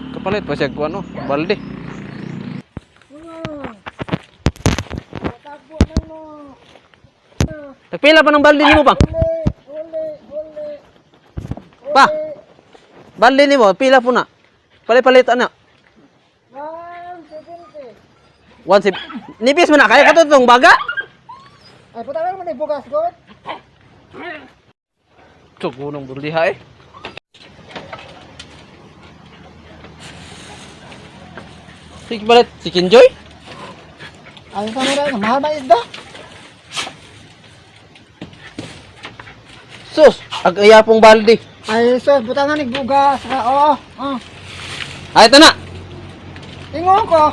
Kapalit pa siya kuan oh, balde. Tagpila pa ng balde nimo pa? Pa. Balde nimo, pila po na. Palit-palit ana. 170. 170. Nipis man na kaya kato tong baga. Ay, puta na naman bugas god. Tsugo ng burliha eh. Sige balit, si Kinjoy? Ay, sa mga mahal ba isda? Sus, ag pong balde. Ay, sus, buta nga ni bugas. Oo, oh. Ay, ito na. Ingon ko.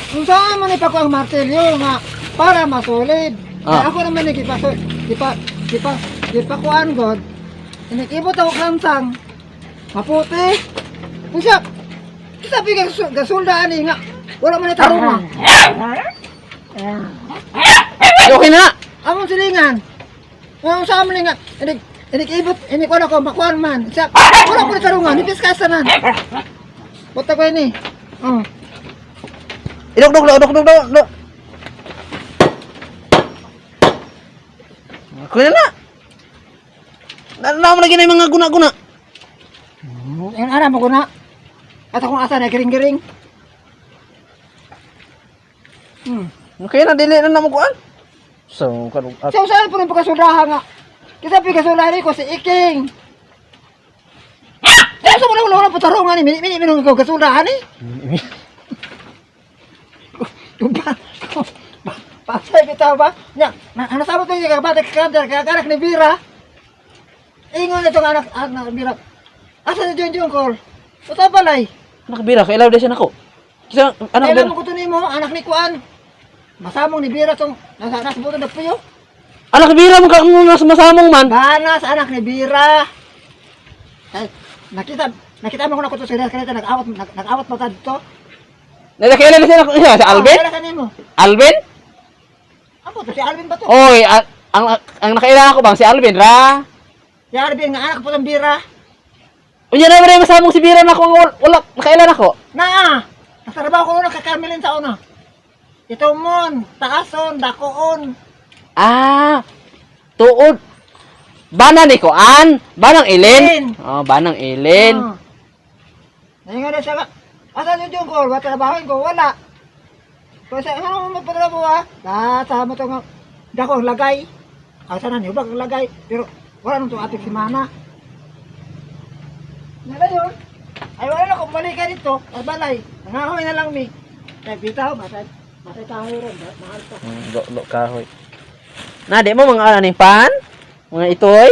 Kung saan man ipako ang martilyo nga para masulid. Ah. Ay, ako naman ni gipa gipa gipa gipakuan god. Inikibot ako kansang. Maputi. Unsa? Sabi ka gasulda ani nga wala man itarunga. Ay, okay na. Among silingan. Nga unsa man nga inig inikibot inikuan ako makuan man. Sa wala ko itarunga nipis ka sanan. Buta ko ini. Oh. Idok, dok, dok, dok, dok, dok. Okay na na. Na mo lagi na yung mga guna-guna. Ang ana mo ko na. At akong asa na giring-giring. Okay na, dili na na mo kuan. So, karong at Sa usahan po ng pagkasuldahan nga. Kasi pagkasuldahan ko si Iking. Sa mo lang wala patarungan ni mini mini mini ko kasuldahan ni. Tumpa. Pasay bitaw ba? Nya, na ano sa to yung bata kakander kakanak ni Bira. Ingon itong anak anak Bira. Asa ni John John Call? Uta balay. Anak bira, kailaw din siya nako. Kisa anak Kailan bira. mo ko to nimo anak ni Kuan. Masamong ni Bira tong nasa nasa buto na puyo. Anak bira mo ka mas masamong man. Banas anak ni Bira. Ay, nakita nakita mo ko na ko to sa kanita nag-awat nag-awat pa ta dito. Nagkailan siya nako siya si Alvin? Oh, kailan nimo? Alvin? Amo to si Alvin ba to? Oy, ang nakailan ako bang si Alvin ra? Si Alvin nga anak po ng Bira. Unya na ba masamong si Bira nako ang wala, wala nakailan ako. Naa! Nasa trabaho ko una kakarmelin sa una. Ito mon, taason, dakoon. Ah, tuod. Bana ni Kuan, banang Ilin. Ilin. Oh, banang Ilin. Ah. Ngayon nga na siya ka. Asan yung jungkol? Wala trabahoin ko? Wala. Kasi ano mo magpatrabaho ha? Nasa mo itong dako ang lagay. Asa na niyo ba ang lagay? Pero wala nung itong ating simana. Nala yun. Ay wala na kung balik ka dito. Ay balay. Nangahoy na lang mi. Kaya bitaw, matay, matay tayo ron. Mahal pa. Lo, lo kahoy. Na di mo mga ano ni pan? Mga itoy?